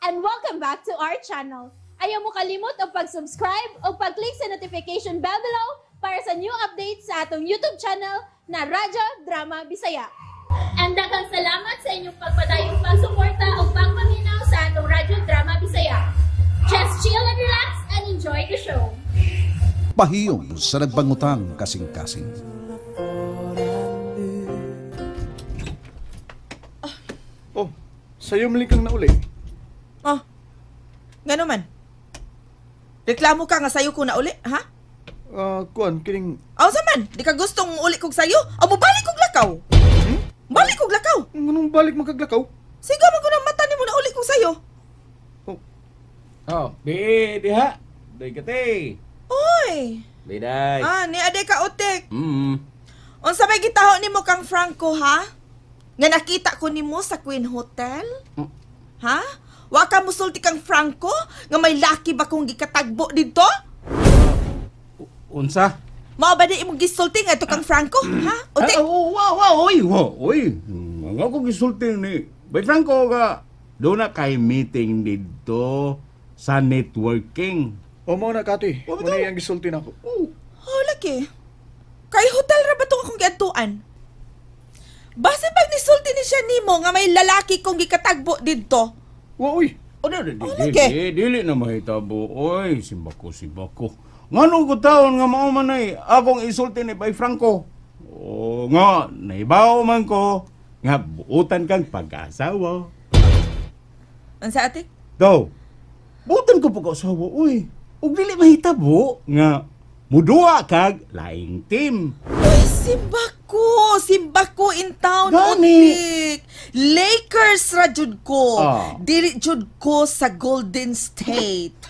And welcome back to our channel. Ayaw mo kalimot og pag-subscribe o pag-click sa notification bell below para sa new updates sa atong YouTube channel na Radyo Drama Bisaya. And daghang salamat sa inyong pagpadayong pagsuporta o pagpaminaw sa atong Radyo Drama Bisaya. Just chill and relax and enjoy the show. Pahiyom sa nagbangutang kasing-kasing. Oh, sa'yo maling kang nauli. Oh, gano'n man. Reklamo ka nga sayo ko nauli, ha? Kuan, kining... Aw, sa man, di ka gustong uli kog sayo? O, mubalik kog lakaw. Hmm? Balik kog lakaw. Anong balik magkaglakaw? Siga man ko ng mata ni mo nauli kog sayo. Oh. Oh, di, diha. Day ka, te. Oy. Biday. Ah, ni aday ka, Otek. Mm. Unsa may gitaho nimo kang Franco, ha? Nga nakita ko nimo sa Queen Hotel? Mm. Ha? Wa ka musulti kang Franco nga may laki ba kong gikatagbo didto? Unsa? Mao ba di imong gisulti nga kang Franco, ha? Otek. Ah, oh, wow, wow, oy, wow, oy. Ang ako gisulti ni Bay Franco ga do na kay meeting didto sa networking. O mo na kati, Oh, mo na iyang gisulti nako. Oh. Oh, laki. Kay hotel ra ba tong akong giadtuan? Base pag nisulti ni siya nimo nga may lalaki kong gikatagbo didto. Wa oy. O, di, di, Oh, di, lagi. di, dili na mahitabo. Oy, simbako, simbako. Ngano ko taon nga mao man ay akong isulti ni Bay Franco. O nga, naibaw man ko nga buutan kang pag-asawa. Unsa ate? Daw, buutan ko pag-asawa, uy. Ug dili mahitabo nga muduwa kag laing team. Uy, simbako! Simbako in town, Gani. Otik! Lakers ra jud ko. Ah. Dili jud ko sa Golden State.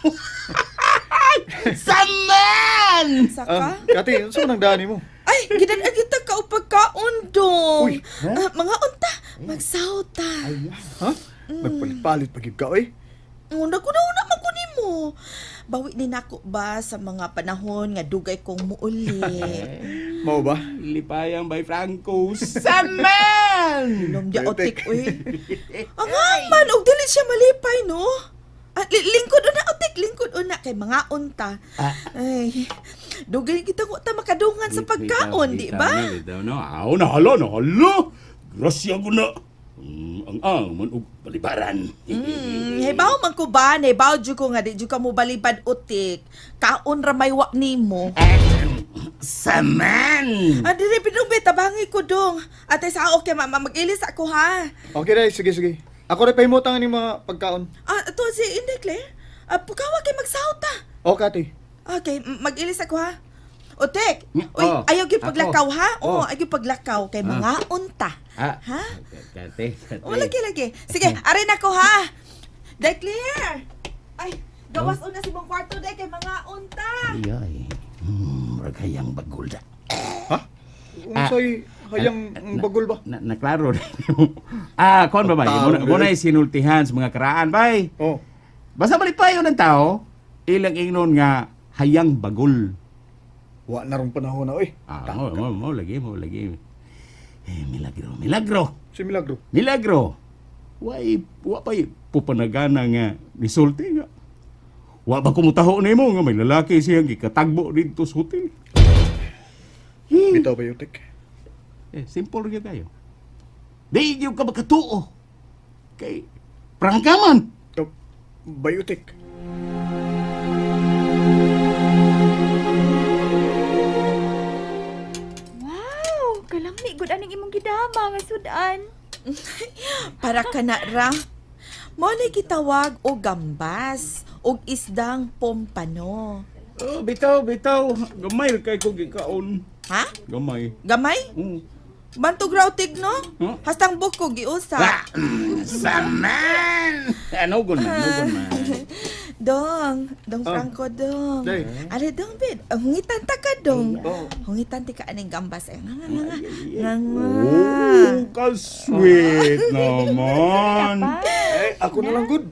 Saman! Saka? Kati, unsa man ang dani mo? Ay, gidan-an kita ka og pagkaon dong. Uy, Ah, mga unta, magsawta. Ha? Nagpalit-palit pa gyud ka oy. Una ko na una man ko nimo. Bawi ni nako ba sa mga panahon nga dugay kong muuli. Mao ba? Lipayang Bay Franco. Saman! Inom di Otik. otik uy. Ang man og dili siya malipay no. Ah, lingkod una otik, lingkod una kay mga unta. Ay, dugay kita ko ta makadungan sa pagkaon, di ba? Bitaw, no? Aw, nahala, nahala. Grasya ko na. Ang man og balibaran. Hibaw man ko ba, hibaw jud ko nga di jud ka mo balibad otik. Kaon ra may wa nimo. Saman! Ah, dili pidong be tabangi ko dong. Ate sa okay mama mag-ilis ako ha. Okay dai, sige sige. Ako rin pahimutang ni mga pagkaon. Ah, to si Inday Claire. Ah, pukawa kay magsawta. O kati. Okay, mag-ilis ako ha. Otek, Mm, uy, oh, ayaw gyud paglakaw ha. Oh. Oo, ayaw gyud paglakaw kay mga unta. Ah, Ha? Kate, kate. Oh, lagi lagi. Sige, arin ako ha. Day Claire. Ay, gawas una si mong kwarto day kay mga unta. Ay, ay. Ragayang bagul da. Ha? Unsay hayang bagul ba? Na, naklaro na. Ah, kon ba bay? Tao, Muna, muna sinultihan sa mga karaan bay. Oh. Basta malipayo ng tao, ilang ingnon nga hayang bagul. Wa na rong panahon na oy. Ah, mo lagi, mo lagi. Eh, milagro, milagro. Si Milagro. Milagro. Way, wa pa'y pupanagana nga nisulti nga. Wa ba kumutaho nimo nga may lalaki siyang gikatagbo dito sa hotel. Bitaw ba yutik? Eh, simple gyud kayo. Di gyud ka makatuo. Kay prangkaman. Oh, bayutik. Wow, kalami gud aning imong gidama nga sudan. Para ka na ra. Mo na gitawag og gambas og isdang pompano. Oh, bitaw, bitaw. Gamay kay ko gikaon. Ha? Gamay. Gamay? Mm. Bantog raw tig no? Huh? Hastang buko giusa. Ah, saman! Ano gun man, ano gun man. Dong, dong Ah. Franco dong. Day. Ale dong bid, hungitan ta ka dong. Oh. Hungitan ti ka aning gambas ay. Nga nga nga. Nga nga. Oh, ka-sweet naman. Eh, ako na lang good.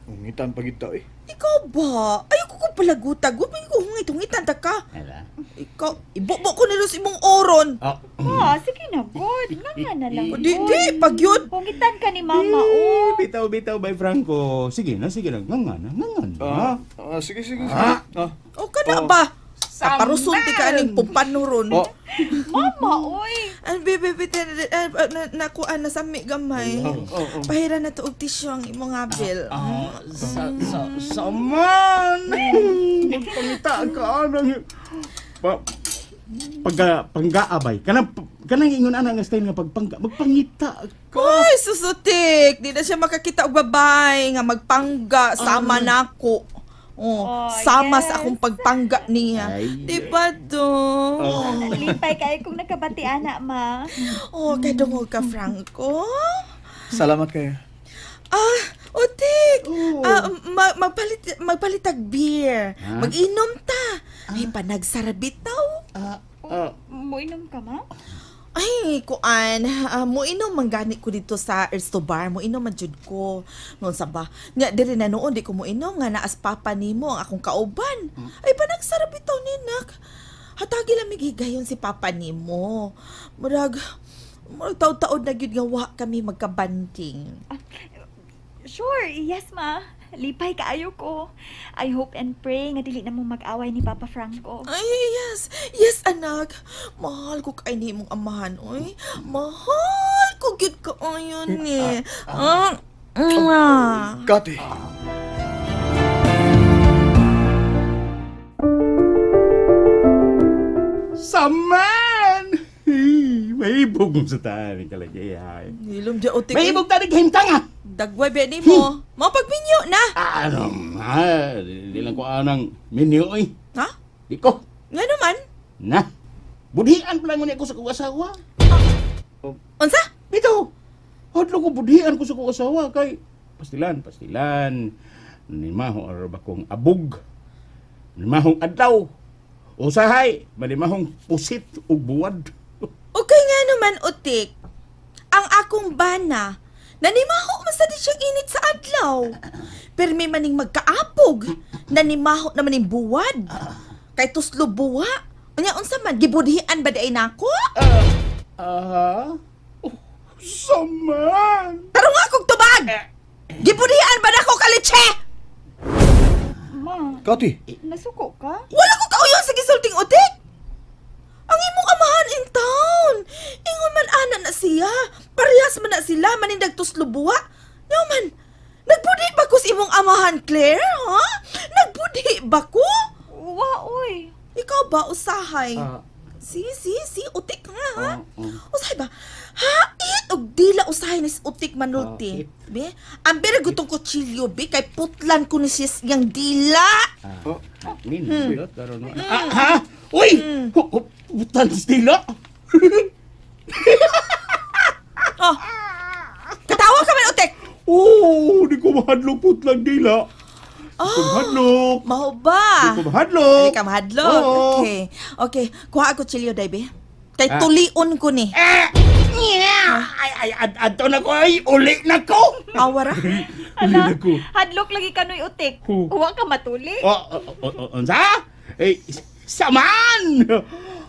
Ungitan pa gid ta eh. Ikaw ba? Ayaw ko ko palagutag. Huwag mo ko hungitan. Hungit-hungitan ta ka. Ala. Ikaw, ibubo ko nilo sa imong oron. Oh. Ma, sige na, God. Nga nga na lang. Di, di, pagyud. Hungitan ka ni Mama, oh. Bitaw, bitaw, Bay Franco. Sige na, sige na. Nga nga na, nga nga na. Sige, sige, sige. Ah. O ka na ba? Kaparusun ti ka aning pumpanuron. Oh. Mama, oy. An bebe bebe nakuan na sami gamay. Pahira na to og tissue ang imong abil. Sa sa saman. Magpangita ka anang pagka panggaabay. Kanang ingon ana nga style nga pagpangga, magpangita ka. Uy, susutik. Di na siya makakita og babay nga magpangga sama nako. Oh, Oh, sama yes. sa akong pagpangga niya. Ay. Di ba do? Oh. Lipay kayo kung nakabati, ana, ma. Oh, kay dungog ka, Franco. Salamat kayo. Ah, Otik. Oh. Ah, magpalitag beer. Ha? Mag-inom ta. Ay, panagsarabitaw. Muinom ka, ma? Ay, kuan, muinom man gani ko dito sa Ersto Bar, muinom man jud ko. Noon sa ba? Nya diri na noon di ko muinom nga naas papa nimo ang akong kauban. Ay, panagsarap itaw ni nak. Hatagi lang mig higayon si papa nimo. Murag taud-taod na gyud nga wa kami magkabanting. Sure, yes, ma. Lipay kaayo ko. I hope and pray nga dili na mo mag-away ni Papa Franco. Ay, yes. Yes, anak. Mahal ko kay ni imong amahan, oy. Mahal ko gyud kaayo ni. Ah. Mwah. Kati. Saman! Hey, mahibog mo sa tani kalagay. Hilom di otik. Mahibog tani kahimtang ah! Dagway ba nimo? Mao pagminyo na. Ano ma? Di lang ko anang minyo eh. Ha? Di ko. Nga naman? Na. Budhian pa lang ko sa kong asawa. Unsa? Dito. Hadlo ko budhian ko sa kong asawa kay pastilan, pastilan. Nimahong araw ba kong abog. Nimahong adlaw. Usahay, manimahong pusit ug buwad. Okay nga naman, Otik. Ang akong bana, nanimaho man sa di siyang init sa adlaw. Permi maning magkaapog, nanimaho naman ning buwad. Kay tuslo buwa. Unya unsa man gibudhian ba di ay nako? Aha. Oh, saman. Tarong nga akong tubag. Gibudhian ba nako kalitse? Ma, Kati. nasuko ka? Wala ko kauyon sa gisulting Otik. Ang imong amahan in town. Ingon man ana na siya. Parehas man na sila manindag tuslo buwa. No man, nagbudhi ba ko sa imong amahan, Claire? Ha? Nagbudhi ba ko? Wa, oy. Ikaw ba, usahay? Si, utik nga, ha? Usahay ba? Hait og dila usahay ni si utik manulti. Be, ang bere gutong kutsilyo, be, kay putlan ko ni sis yang dila. Oh. Nindot karon. Ah, ha? Uy! Putan dila. Oh. Katawa ka man, utik. Oh, di ko mahadlok putlang dila. Di ko mahadlok. Maho ba? Di ko mahadlok. Di ka mahadlok. Oo. Okay. Okay, kuha ako kutsilyo, day, be. Kay tulion ko ni. Ay, ay, adto na ko, ay, uli na ko. Awara. Uli na ko. Hadlok lagi ka noy utik. Hu. Wa ka matuli. Oh, unsa? Eh, saman!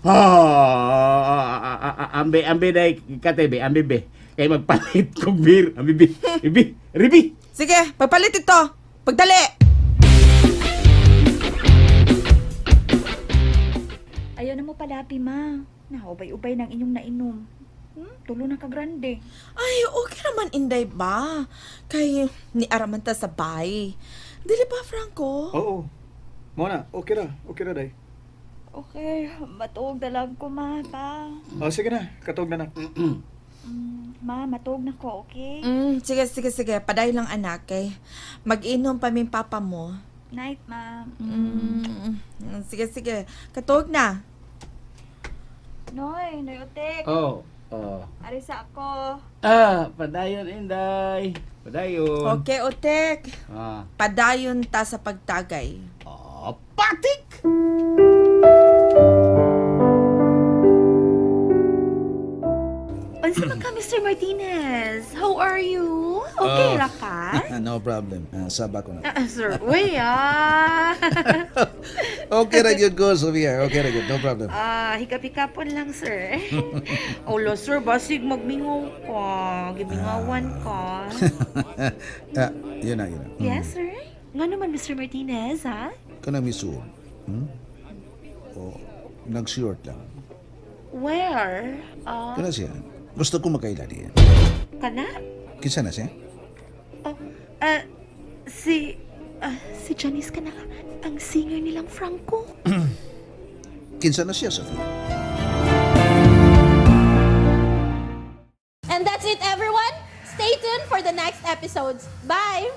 Ah, ambe day kate be, ambe be. Kay magpalit kog beer, ambe be. Ribi, ribi. Sige, pagpalit ito. Pagdali. Ayaw na mo palapi, ma. Naubay-ubay ng inyong nainom. Tulo na ka grande. Ay, okay naman, Inday ba? Kay ni Aramanta sa bay. Dili ba, Franco? Oo. Mo na, okay ra day. Okay, matuog na lang ko, ma, pa. Oh, sige na, katog na na. Ma, matuog na ko, okay? Sige. Padayon lang, anak. Kay mag-inom pa min papa mo. Night, ma. Sige. Katog na. Noy, utik. Oh, oh. Arisa ako. Ah, padayon Inday. Padayon. Okay, utik. Ah. Padayon ta sa pagtagay. Oh, patik. Unsa man ka, Mr. Martinez? How are you? Okay ra ka? No problem. Saba ko na. Ah, sir, uy ah. Okay ra gyud ko, Sofia. Okay ra gyud, no problem. Ah, hikap-hikapon lang, sir. Olo, sir, basig magmingaw ka. Gimingawan ka. Ah, yun na, yun na. Yes, sir. Nga naman, Mr. Martinez, ha? Kanang misuod. Hmm? O, nag-short lang. Where? Ah, Kana siya. Gusto ko makaila diya. Kana? Kinsa na siya? Oh, si Janice kana, ang singer nilang Franco. Kinsa na siya, Sofia? And that's it, everyone. Stay tuned for the next episodes. Bye!